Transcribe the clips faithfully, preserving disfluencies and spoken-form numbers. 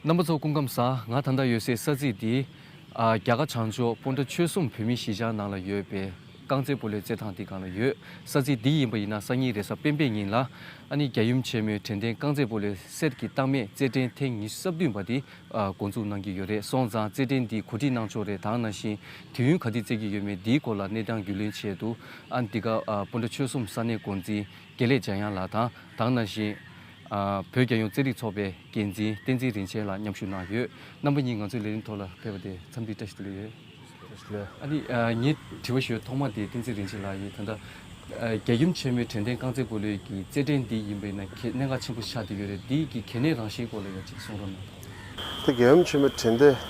རྣམ་པ་ཚོ་སྐུ་ཁམས་བཟང་། ང་ད་ལྟ་ཡོད་སའི་ས་ཚིགས་འདི། ཨ། རྒྱ་གར་བྱང་ཕྱོགས་སྤོན་ཊ་ཆོལ་གསུམ་བོད་མིའི་གཞིས་ཆགས་ནང་ལ་ཡོད་པའི་རྐང་རྩེད་སྤོ་ལོའི་རྩེད་ཐང་འདི་སྒང་ལ་ཡོད། ས་ཚིགས་འདི་ཡིན་པ་ཡིན་ན་སང་ཉིན་རེས་གཟའ་སྤེན་པའི་ཉིན་ལ། ཨ་ནི་རྒྱལ་ཡུམ་ཆེན་མོའི་དྲན་རྟེན་རྐང་རྩེད་སྤོ་ལོའི་གསེར་གྱི་རྟགས་མའི་རྩེད་འགྲན་ཐེངས་ཉི་ཤུ་རྩ་བདུན་པ་འདི། ཨ། འགོ་འཛུགས་གནང་གི་ཡོད་རེད། སོང་ཙང་རྩེད་འགྲན་འདི་གོ་སྒྲིག་གནང་ཕྱོགས་རེད། དེ་ནང་བཞིན་དུས་ཡུན་ག་དུས་རྩེད་ཀྱི་ཡོད་མེད་འདིའི་སྐོར་ལ་གནས་སྟངས་རྒྱུས་ལོན་ཆེད་དུ། ཨ། འདི་ག་ཨ། སྤོན་ཊ་ཆོལ་གསུམ་ས་གནས་འགོ་འཛིན་དགེ་ལེགས་འཇམ་དབྱངས་ལགས་དང་། དེ་ནང་བཞིན། ཨ། བོད་རྒྱལ་ཡོངས་རྩེད་རིགས་ཚོགས་པའི་འགན་འཛིན་བསྟན་འཛིན་རིན་ཆེན་ལགས་མཉམ་ཞུགས་གནང་ཡོད། རྣམ་པ་གཉིས་ང་ཚོའི་ལས་རིམ་ཐོག་ལ་ཕེབས་པ་དེ་འཚམས་འདྲི་བཀྲ་ཤིས་བདེ་ལེགས་ཡོད། ཨ་ནི། ཨ། ངའི་དྲི་བ་ཞུ་ཐོག་མ་དེ་བསྟན་འཛིན་རིན་ཆེན་ལགས་ཡིན། ད་ལྟ། ཨ། རྒྱལ་ཡུམ་ཆེན་མོའི་དྲན་རྟེན་རྐང་རྩེད་སྤོ་ལོའི་གི་རྩེད་འགྲན་འདི་ཡིན་པ་ཡིན་ན་གལ་གནད་འགག་ཆེན་པོ་ཆགས་བསྡད་ཡོད་རེད། འདི་གི་གལ་གནད་རང་བཞིན་སྐོར་ལ་ཡང་ཅིག་གསུང་རོགས་གནང་། ད་རྒྱལ་ཡུམ་ཆེན་མོའི་དྲན་རྟེན་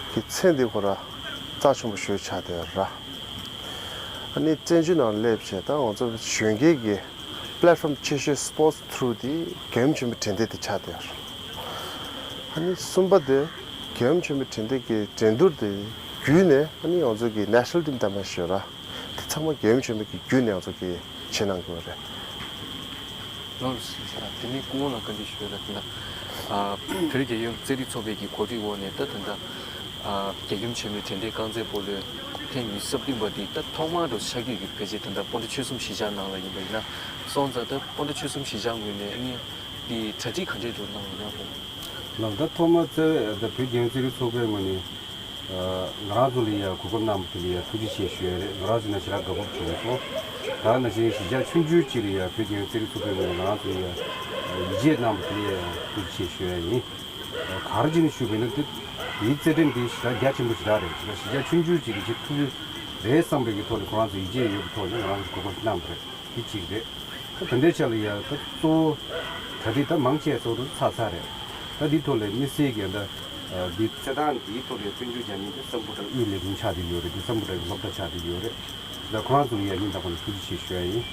གྱི་མཚན་འདི་ཁོ་ར་རྩ་ཆེན་པོ་ཞིག་ཆགས་བསྡད་ཡོད་ར། ཨ་ནི་བཙན་བྱོལ་ནང་སླེབས་བྱས་ད་ང་ཚོ་གཞོན་སྐྱེས་ཀྱི་པི་ལེ་ཊི་ཕོམ་ཆེ་ཤོས་སི་པོར་ཊི་ཐུ་རུ་དེ་རྒྱལ་ཡུམ་ཆེན་མོའི་དྲན་རྟེན་དེ་ཆགས་བསྡད་ཡོད་ར། ཨ་ནི་གསུམ་པ་དེ་རྒྱལ་ཡུམ་ཆེན་མོའི་དྲན་རྟེན་གྱི་འགྲན་བསྡུར་དེ་བརྒྱུད་ནས་ཨ་ནི་ང་ཚོ་གི་ནེ་ཤ་ནལ་ཊིམ་ལྡན་པ་ཞིག་ཡོད་ར། དེ་ཚང་མ་རྒྱལ་ཡུམ་ཆེན་མོའི་གི་བརྒྱུད་ནས་ང་ཚོ་གི་བྱེད་གནང་གི་ཡོད་རེད། ལགས་སོ། དེ་ནས་སྐུ་ངོ་ལ་བཀའ་འདྲི་ཞུ་ཡ་ལ། ད་ལྟ་ཨ། བོད་རྒྱལ་ཡོངས་རྩེད་རིགས་ཚོགས་པའི་གི་གོ་སྒྲིག་འོག་ནས་ད་ད་ལྟ་ཨ། རྒྱལ་ཡུམ་ཆེན་མོའི་དྲན་རྟེན་རྐང་རྩེད་སྤོ་ལོའི་ཐེངས་ཉི་ཤུ་རྩ་བདུན་པ་འདི་ད་ཐོག་མར་འགྲོ་ཆགས་ཀྱི་ཡོད། ཕལ་ཆེར་ད་ལྟ་སྤོན་ཊ་ཆོལ་གསུམ་གཞིས་ཆགས་ནང་ལ་ཡིན་པ་ཡིན་ན། སོང་ཙང་ད་སྤོན་ཊ་ཆོལ་གསུམ་གཞིས་ཆགས་ངོས་ནས་ཨ་ནི་འདི་གྲ་སྒྲིག་ག་འདྲས་འགྲོ་གནང་ཡོད་ན་དགོངས། ལགས། ད་ཐོག་མར་རྩ་བའི་ད་བོད་རྒྱལ་ཡོངས་རྩེད་རིགས་ཚོགས་པའི་ངོས་ནས། ཨ། ང་རང་ཚོ་ལ་ཡ་གོ་སྐབས་གནང་བ་དེ་ལ་ཡ་ཐུགས་རྗེ་ཆེ་ཞུ་ཡ་རེད། ང་རང་ཚོ་ནང་ཞེ་དྲག་དགའ་སྤོབས་བྱུང་སོང་། ད་ནང་བཞིན་གཞིས་ཆགས་ཆུང་ཆུང་གཅིག་ལ་ཡ་བོད་རྒྱལ་ཡོངས་རྩེད་རིགས་ཚོགས་པའི་ངོས་ནས་ང་རང་ཚོ་ལ་ཡ་ཡིད་ཆེས་གནང་བ་དེ་ལ་ཡ་ཐུགས་རྗེ་ཆེ་ཞུ་ཡ་ཡིན། ག་རེ་བྱས་ནས་ཞུས་པ་ཡིན་ན། དེ་དེའི་རྩེད་འགྲན་དེ་ཞེ་དྲག་རྒྱ་ཆེན་པོ་ཞེ་དྲག་རེད། ཅིག་གཞིས་ཆགས་ཆུང་ཆུང་གཅིག་གི་ཆེད་ཐུགས་རེད་བསམ་པའི་གི་ཐོག་ནས་ཁོ་རང་ཚོ་ཡིད་ཆེས་ཡོད་པའི་ཐོག་ནས་ང་རང་ཚོ་གོ་སྐབས་གནང་བ་རེད། དེ་གཅིག་རེད། ད་དེ་འདྲའི་ཆ་ལ་ཡ་ད་གཙོ་བོ་གྲ་སྒྲིག་ད་མང་ཆེ་གཙོ་བོ་ཚར་ཚར་རེད། ད་འདི་ཐོག་ལ་དམིགས་བསལ་གྱི་ད་འདི་རྩེད་ཐང་འདིའི་ཐོག་ལ་སྐྱོན་བརྗོད་རྒྱག་མཁན་དེ་སམ་བྷོ་ཊ་དབུས་ལས་ཁུངས་ཆགས་བསྡད་ཡོད་རེད། འདི་སམ་བྷོ་ཊ་གི་སློབ་གྲྭ་ཆགས་བསྡད་ཡོད་རེད། ད་ཁོ་རང་ཚོ་ལ་ཡ་སྙིང་ཐག་པ་ནས་ཐུགས་རྗེ་ཆེ་ཞུ་ཡ་ཡིན།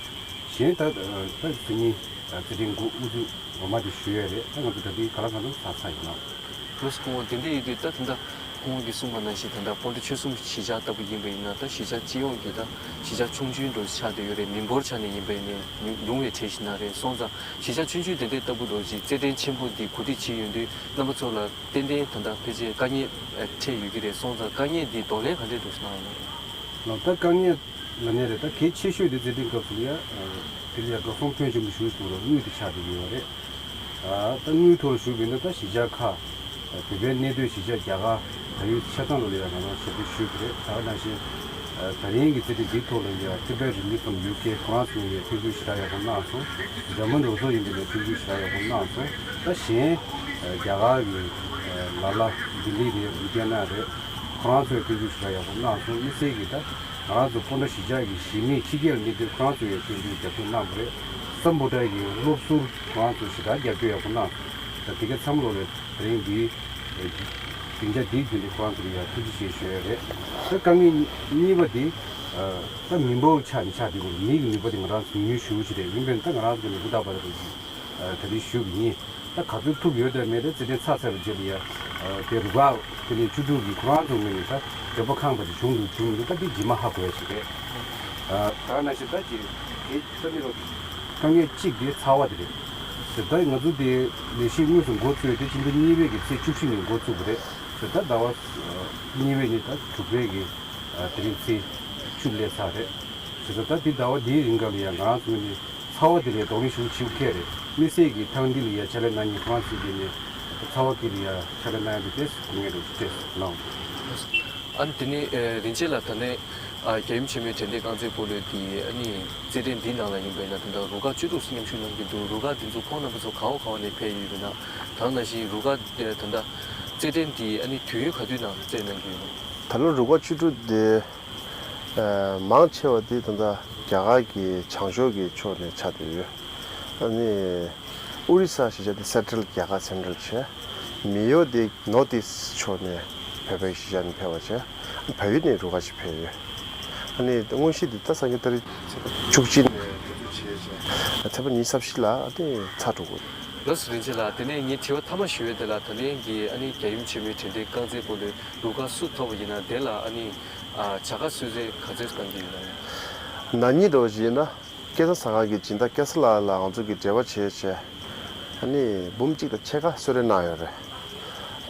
གཞན་ད་ད་སང་ཉིན་རྩེད་འགྲན་འགོ་དབུ་འཛུགས་འོག་མ་དེ་ཞུ་ཡ་རེད། ད་ང་ཚོ་གྲ་སྒྲིག་གང་ལ་གང་འཚམ་ཚར་ཚར་ཡིན་ནོ། ལགས་སོ། སྐུ་ངོ་དེ་འདྲ་ཡིན་དུས་ད་ད་ལྟ་སྐུ་ངོ་གིས་གསུངས་པ་ནང་བཞིན་ད་ལྟ་སྤོན་ཊ་ཆོལ་གསུམ་གཞིས་ཆགས་ལྟ་བུ་ཡིན་པ་ཡིན་ན། ད་གཞིས་ཆགས་སྤྱི་ཡོངས་ཀྱི་ད་གཞིས་ཆགས་ཆུང་ཆུང་འདྲ་ཆགས་བསྡད་ཡོད་རེད། མི་འབོར་ཆ་ནས་ཡིན་པ་ཡིན་ནའི་ཉུང་ཉུང་བའི་གྲས་ཤིག་ན་རེད། སོང་ཙང་གཞིས་ཆགས་ཆུང་ཆུང་དེ་འདྲའི་ལྟ་བུ་འདྲ་ཞིག་རྩེད་འགྲན་ཆེན་པོ་འདི་གོ་སྒྲིག་བྱས་ཡོང་དུས་རྣམ་པ་ཚོ་ལ་ཏན་ཏན་ད་ལྟ་ཕལ་ཆེར་དཀའ་ངལ་འཕྲད་ཡོད་ཀྱི་རེད། སོང་ཙང་དཀའ་ངལ་འདི་གདོང་ལེན་ག་འདྲས་འདྲ་ཞིག་གནང་ཡོད་རེད། ལགས། ད་དཀའ་ངལ་ལབ་ནའི་རེད། ད་གལ་ཆེ་ཤོས་དེ་རྩེད་འགྲན་སྐབས་སུ་ཡ། དེ་ལ་ཡ་འགྲོ་སོང་ཕོན་ཆེན་པོ་ཞིག་ཐུག་རོགས་དངུལ་དེ་ཆགས་བསྡད་ཀྱི་ཡོད་རེད། ད་དངུལ་ཐོག་ལ་ཞུས་པ་ཡིན་ན་ད་གཞིས་ཆགས་ཁག་བོད་པའི་གནས་སྡོད་གཞིས་ཆགས་རྒྱ་གར་བལ་ཡུལ་ཆ་ཚང་ལོ་ལ་ཡ་ང་རང་ཞབས་ཕྱི་ཞུས་པ་རེད། ད་ག་ནང་བཞིན་ད་རིང་གི་རྩེད་འགྲན་འདིའི་ཐོག་ལ་ཡ་Tibet Relief from ཡུ་ཀེ་ཁོ་རང་ཚོ་ནས་ཐུགས་རྒྱུགས་ཞེ་དྲག་ཡག་པོ་གནང་སོང་། འཇར་མན་རུ་ཚོགས་ཡིན་པ་ནས་ཐུགས་རྒྱུགས་ཞེ་དྲག་ཡག་པོ་གནང་སོང་། ད་གཞན་རྒྱ་གར་གྱི་ལ་ལ་ལྡི་ལི་རེད། ལུ་དྷི་ཡ་ན་རེད། ཁོ་རང་ཚོས་སྐྱོན་བརྗོད་ཞེ་དྲག་ཡག་པོ་གནང་སོང་། དམིགས་བསལ་གྱིས་ད་ང་རང་ཚོ་སྤོན་ཊ་གཞིས་ཆགས་ཀྱི་གཞིས་མི་ཕྱི་རྒྱལ་ལ་གནས་སྡོད་ཁོ་རང་ཚོས་ཡང་སྐྱོན་བརྗོད་རྒྱབ་སྐྱོར་གནང་བ་རེད། སམ་བྷོ་ཊ་ཡི་སློབ་ཟུར་ཁོ་རང་ཚོས་ཞེ་དྲག་རྒྱབ་སྐྱོར་ཡག་པོ་གནང་སོང་། ད་དེ་ག་ཚང་མ་ལོ་ལས་དེ་རིང་འདིའི་སྡིངས་ཆ་འདིའི་བརྒྱུད་ནས་ཁོ་རང་ཚོ་ལ་ཡང་ཐུགས་རྗེ་ཆེ་ཞུ་ཡ་རེད། ད་དཀའ་ངལ་གཉིས་པ་དེ་ད་མི་འབོར་ཆ་ནས་ཆགས་བསྡད་ཡོད་རེད། མི་གི་ནུས་པ་དེ་ང་རང་ཚོ་ཉུང་ཉུང་ཞེ་པོ་ཅིག་རེད། ཡིན་པས་ད་ང་རང་ཚོ་ནས་ཧུར་ཐག་འབད་རེས་གྲ་སྒྲིག་ཞུ་གི་ཡིན། ད་ག་ཚོད་ཐུབ་ཡོད་དང་མེད་དེ་རྩེད་འགྲན་ཚར་ཚར་བའི་རྗེས་ལ་ཡ། དེ་རུ་ཁག་དེ་ནས་བཅུ་དྲུག་གི་ཁོ་རང་ཚོ་ངོས་ནས་ད་འདོད་པ་ཁེངས་པ་དེ་བྱུང་འདུག་བྱུང་མི་འདུག་ད་འདི་རྗེས་མ་ཧ་གོ་ཡ་ཞིག་རེད། ད་ནང་བཞིན་ད་ཅིག་དེ་ད་མི་རོ་དཀའ་ངལ་གཅིག་དེ་ཚ་བ་དེ་རེད། ད་ང་ཚོ་དེ་ལས་གཞི་དངོས་སུ་འགོ་བཙུགས་དེ་སྤྱི་ཟླ་གཉིས་པའི་གི་ཚེས་བཅུ་བཞི་ཉིན་འགོ་བཙུགས་པ་རེད། ད་ཟླ་བ་གཉིས་པའི་ནས་ད་དྲུག་པའི་གི་དེ་རིང་ཚེས་བཅུ་སླེབས་ཚར་རེད། བྱས་ཙང་ད་འདི་ཟླ་བ་འདིའི་རིང་ག་ལ་ཡང་ང་རང་ཚོ་ནས་ཚ་བ་འདི་ལས་གདོང་ལེན་ཞུ་བྱེད་མཁན་རེད། དམིགས་བསལ་གྱི་ཐེངས་འདི་ལ་ཡ་ཕྱག་ལས་གནང་མཁན་ཁོ་རང་ཚོའི་གི་ནས་ཚ་བ་འདི་ལ་ཡ་ཕྱག་ལས་གནང་ཡ་འདི་ཏོག་ཙམ་དཀའ་ངལ་འདྲ་ཞིག་འཕྲད་སོང་ལགས། ཨ་ནི་དེ་ནས་ཨ་རིན་ཆེན་ལགས། ད་ནས་ཨ་རྒྱལ་ཡུམ་ཆེན་མོའི་དྲན་རྟེན་རྐང་རྩེད་སྤོ་ལོའི་དེ་ཨ་ནི་རྩེད་འགྲན་འདི་ནང་ལ་ཡིན་པ་ཡིན་ན་ད་ལྟ་རུ་ཁག་བཅུ་དྲུག་མཉམ་ཞུགས་གནང་གི་འདུག་རུ་ཁག་འདི་ཚོ་ཁོང་རྣམ་པ་ཚོ་ག་བ་ག་བ་ནས་ཕེབས་ཡོད་པ་ཡིན་ན། ད་ནང་བཞིན་རུ་ཁག་ད་ལྟ་རྩེད་འགྲན་འདི་ཨ་ནི་དུས་ཡུན་ག་དུས་ནང་རྩེད་གནང་གི་ཡོད་ན། ད་ལོ་རུ་ཁག་བཅུ་དྲུག་འདི། ཨ། མང་ཆེ་བ་འདི་ད་ལྟ་རྒྱ་གར་གྱི་བྱང་ཕྱོགས་ཀྱི་ཕྱོགས་ནས་ཆགས་བསྡད་ཡོད། ཨ་ནི་ཨོ་རི་ས་ཞེས་བྱ་དེ་སེན་ཊྲལ་རྒྱ་གར་སེན་ཊྲལ་བྱས། མི་ཡོ་དེ་ནོར་ཐི་ཨིསཊ་ཕྱོགས་ནས་བོད་པའི་གཞིས་ཆགས་ནས་ཕེབས་པ་བྱས། བལ་ཡུལ་ནས་རུ་ཁག་ཅིག་ཕེབས་ཡོད། ཨ་ནི་དངོས་གཞི་འདི་ད་སང་ཉིན་ཏ་རིག་བཅུ་གཅིག་ནས་འགོ་འཛུགས་བྱས་བྱས་ཚེས་པ་ཉི་ཤུ་རྩ་བཞི་ལ་ཨ་ནི་ཚར་འགྲོ་གི་རེད། ལགས་སོ། རིན་ཆེན་ལགས། དེ་ནས་ངའི་དྲི་བ་མཐའ་མ་ཞུ་ཡས་དེ་ལ། ད་ལན་གྱི་ཨ་ནི་རྒྱལ་ཡུམ་ཆེན་མོའི་དྲན་རྟེན་རྐང་རྩེད་སྤོ་ལོའི་རུ་ཁག་སུ་ཐོབ་པ་ཡིན་ན་དེ་ལ་ཨ་ནི་ཨ་བྱ་དགའ་གསོལ་རས་ག་ཚོད་གནང་གི་ཡོད་ན། ན་ནིང་འདྲ་བོ་ཞིག་ཡིན་ན་སྐལ་བཟང་ཟངས་དཀར་གྱིས་སྦྱིན་བདག་སྐལ་བཟང་ལགས་ལ་ང་ཚོ་གིས་འབྲེལ་བ་བྱས་བྱས། ཨ་ནི་འབུམ་གཅིག་དང་ཕྱེད་ཀ་གསོལ་རས་གནང་ཡོད་རེད།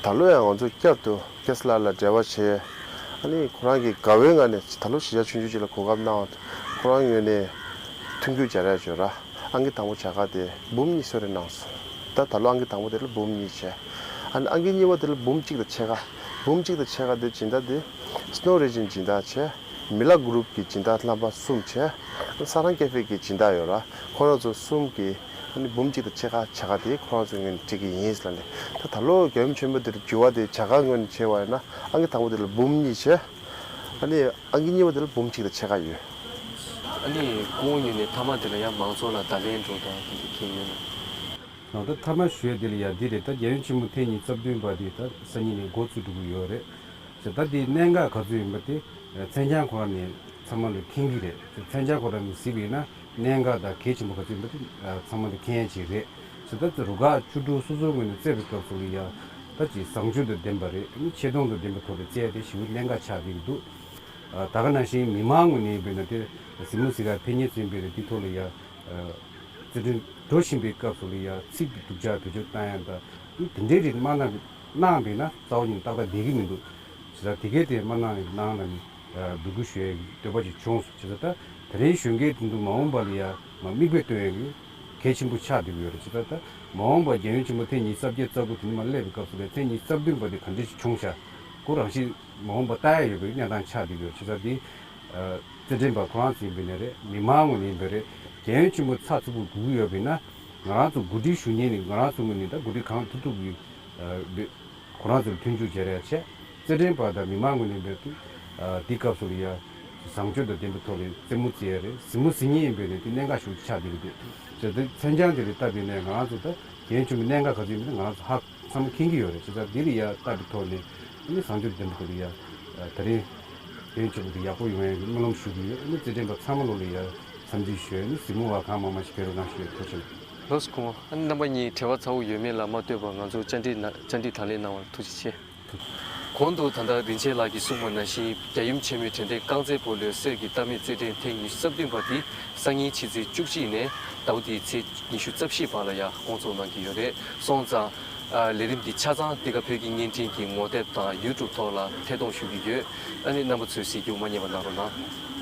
ད་ལོ་ཡང་ང་ཚོ་བསྐྱར་དུ་ཀེ་སི་ལགས་ལ་འབྲེལ་བ་བྱས། ཨ་ནི་ཁོ་རང་གི་དགའ་བོའི་ངང་ནས་ད་ལོ་གཞིས་ཆགས་ཆུང་ཆུང་ཅིག་ལ་གོ་སྐབས་གནང་བ། ཁོ་རང་ངོས་ནས་མཐུན་འགྱུར་སྦྱར་ཡ་བྱོས་ར། ཨང་ཀི་དང་པོ་བྱ་དགའ་དེ་འབུམ་གཉིས་གསོལ་རས་གནང་སོང་། ད་ད་ལོ་ཨང་ཀི་དང་པོ་དེ་ལ་འབུམ་གཉིས་བྱས། ཨ་ནི་ཨང་ཀི་གཉིས་པ་དེ་ལ་འབུམ་གཅིག་དང་ཕྱེད་ཀ། འབུམ་གཅིག་དང་ཕྱེད་ཀ་དེ་སྦྱིན་བདག་དེ་སི་ནོ་རི་ཇིན་སྦྱིན་བདག་བྱས། མི་ལ་གུ་རུབ་ཀྱི་སྦྱིན་བདག་རྣམ་པ་གསུམ་བྱས། ས་རང་ཀེ་ཧྥེ་གི་སྦྱིན་བདག་ཡོད་ར། ཁོ་རང་ཚོ་གསུམ་གྱིས་ཨ་ནི་འབུམ་གཅིག་དང་ཕྱེད་ཀ་བྱ་དགའ་དེ་ཁོ་རང་ཚོའི་ངོས་ནས་སྤྲད་ཀྱི་ཡིན་ལབ་ནས། ད་ད་ལོ་རྒྱལ་ཡུམ་ཆེན་མོ་དེར་འགྱུར་བ་དེ་བྱ་དགའ་ངོས་ནས་བྱས་པ་ཡིན་ན། ཨང་ཀི་དང་པོ་དེ་ལ་འབུམ་གཉིས་བྱས། ཨ་ནི་ཨང་ཀི་གཉིས་པ་དེ་ལ་འབུམ་གཅིག་དང་ཕྱེད་ཀ་ཡོད། ཨ་ནི་སྐུ་ངོ་ངོས་ནས་མཐའ་མ་དེ་ལ་ཡང་མང་ཚོགས་ལ་བརྡ་ལན་འདྲ་བོ་དང་དེ་འདྲ་གང་ཡོད་ན། ད་མཐའ་མ་ཞུ་ཡ་དེ་ལ་ཡ་འདི་རེད། ད་རྒྱལ་ཡུམ་ཆེན་མོ་ཐེངས་ཉི་ཤུ་རྩ་བདུན་པ་དེ་ད་སང་ཉིན་ནས་འགོ་བཙུགས་འགྲོ་གི་ཡོད་རེད། ད་དེ་གནད་འགག་ག་ཚོད་ཡིན་པ་དེ་མཚན་བྱང་ཁོ་རང་ནས་ཚང་མ་ལ་མཁྱེན་གྱི་རེད། མཚན་བྱང་ཁོ་རང་ནས་གཟིགས་པ་ཡིན་ན་གནད་འགག་དང་གལ་ཆེན་པོ་ག་ཚོད་ཡིན་པ་དེ་ཚང་མ་ལ་མཁྱེན་ཡ་ཅིག་རེད། ད་རུ་ཁག་བཅུ་དྲུག་སོ་སོའི་ངོས་ནས་རྩེད་པའི་སྐབས་སུ་ལ་ཡ་ད་ཅིག་བཟང་སྤྱོད་དང་ལྡན་པ་རེད། ཆེ་མཐོང་དང་ལྡན་པའི་ཐོག་ལ་རྩེད་ཡ་དེ་ཞེ་པོ་གནད་འགག་ཆགས་བསྡད་ཀྱི་འདུག་ད་ག་ནང་བཞིན་མི་མང་ངོས་ནས་ཡིན་པ་ཡིན་ན་དེ་གཟིགས་མོ་གཟིགས་གར་ཕེབས་མཁན་ཚོ་ཡིན་པ་ཡིན་ན་དེ་ཐོག་ལ་ཡ། རྩེད་འགྲན་འགྲོ་བཞིན་པའི་སྐབས་སུ་ལ་ཡ་ཚིག་གི་སྡུག་ཅག་བེད་སྤྱོད་བཏང་ཡ་དང་དེ་འདྲའི་རིགས་མ་གནང་གནང་བ་ཡིན་ན་རྩ་བ་ཉིད་ནས་ཏག་ཏག་བསྡད་ཀྱི་མི་འདུག་བྱས་ཙང་དེ་གས་དེ་མ་གནང་ཡ་གནང་ལབ་ནས་འབོད་སྐུལ་ཞུ་ཡའི་འདོད་པ་ཅིག་བྱུང་སོང་། བྱས་ཙང་ད་དེ་རིང་གཞོན་སྐྱེས་དེ་ཚོ་མ་འོངས་པ་ལ་ཡ་མ་མིག་དཔེ་སྟོན་ཡ་གི་གལ་ཆེན་པོ་ཆགས་བསྡད་ཀྱི་ཡོད་རེད། བྱས་ཙང་ད་མ་འོངས་པ་རྒྱལ་ཡུམ་ཆེན་མོ་ཐེངས་ཉི་ཤུ་རྩ་བརྒྱད་རྩ་དགུ་དེ་ནས་མར་སླེབས་པའི་སྐབས་སུ་ལ་ཐེངས་ཉི་ཤུ་རྩ་བདུན་པ་དེ་ག་འདྲ་ཞིག་བྱུང་ཤག་ཁོ་རང་བཞིན་མ་འོངས་པ་ལྟ་ཡ་ཡོད་པའི་གནས་སྟངས་ཆགས་བསྡད་ཀྱི་ཡོད་རེད། བྱས་ཙང་དེ། རྩེད་འགྲན་པ་ཁོ་རང་ཚོ་ཡིན་པ་ཡིན་ན་རེད། མི་མང་ངོས་ནས་ཡིན་པ་རེད། རྒྱལ་ཡུམ་ཆེན་མོ་ཚགས་ཚུད་པོ་དགོས་ཀྱི་ཡོད་པ་ཡིན་ན། ང་རང་ཚོ་གོ་སྒྲིག་ཞུ་མཁན་ནི་ང་རང་ཚོ་ངོས་ནས་ད་གོ་སྒྲིག་གང་ཐུབ་ཐུབ་ཀྱིས་ཁོ་རང་ཚོར་མཐུན་འཇུག་བྱེད་རེས་བྱས། རྩེད་འགྲན་པ་དང་མི་མང་ངོས་ནས་ཡིན་པ་དེ་དེའི་སྐབས་སུ་ལ་ཡ་བཟང་སྤྱོད་དང་ལྡན་པའི་ཐོག་ནས་རྩེད་མོ་རྩེ་ཡ་རེད། གཟིགས་མོ་གཟིགས་མཁན་ཡིན་པ་ཡིན་ན་དེ་གནད་འགག་ཤོས་ཆགས་བསྡད་ཀྱི་འདུག་བྱས་ཙང་མཚན་བྱང་དེ་ལ་བལྟས་པ་ཡིན་ན་ང་རང་ཚོ་ད་རྒྱལ་ཡུམ་ཆེན་མོའི་གནད་འགག་ག་ཚོད་ཡིན་པ་ང་རང་ཚོ་ཧ། ཚང་མ་མཁྱེན་གྱི་ཡོད་རེད། བྱས་ཙང་འདི་ལ་ཡ་ལྟ་བའི་ཐོག་ནས་ཨ་ནི་བཟང་སྤྱོད་ལྡན་པ་དེ་ལ་ཡ་ད་རིང་ཡོན་ཆེན་པོ་དེ་ཡག་པོ་ཡོང་ཡ་གི་སྨོན་ལམ་ཞུ་གི་ཡོད། ཨ་ནི་རྩེད་འགྲན་པ་ཚང་མ་ལོ་ལ་ཡ་འཚམས་འདྲི་ཞུ། ཨ་ནི་གཟིགས་མོ་བ་གང་མང་མང་ཞིག་ཕེབས་རོགས་གནང་ཞུ་ཡ། ཐུགས་རྗེ་ཆེ། ལགས་སོ་སྐུ་ངོ། ཨ་ནི་རྣམ་པ་གཉིས་བྲེལ་བ་ཚ་བོ་ཡོད་མེད་ལ་མ་ལྟོས་པར་ང་ཚོ་བཅར་འདྲི་གནང་བཅར་འདྲི་དང་ལེན་གནང་བར་ཐུགས་རྗེ་ཆེ། གོང་དུ་ད་ལྟ་རིན་ཆེན་ལགས་ཀྱིས་གསུངས་པ་ནང་བཞིན་རྒྱལ་ཡུམ་ཆེན་མོའི་དྲན་རྟེན་རྐང་རྩེད་སྤོ་ལོའི་གསེར་གྱི་རྟ་མེད་རྩེད་འགྲན་ཐེངས་ཉི་ཤུ་རྩ་བདུན་པ་འདི་སང་ཉིན་ཕྱི་ཚེས་བཅུ་གཅིག་ནས་ཟླ་བ་འདིའི་ཚེས་ཉི་ཤུ་རྩ་བཞི་བར་ལ་ཡང་སྐོང་ཚོགས་གནང་གི་ཡོད་རེད། སོང་ཙང་ལས་རིམ་འདི་ཆ་ཚང་འདི་ག་བོད་ཀྱི་བརྙན་འཕྲིན་གྱི་ངོ་དེབ་དང་ཡུ་ཊུབ་ཐོག་ལ་ཐད་གཏོང་ཞུ་གི་ཡོད། ཨ་ནི་རྣམ་པ་ཚོས་གཟིགས་རྒྱུ་མ་བསྙེལ་བ་གནང་རོགས་གནང་།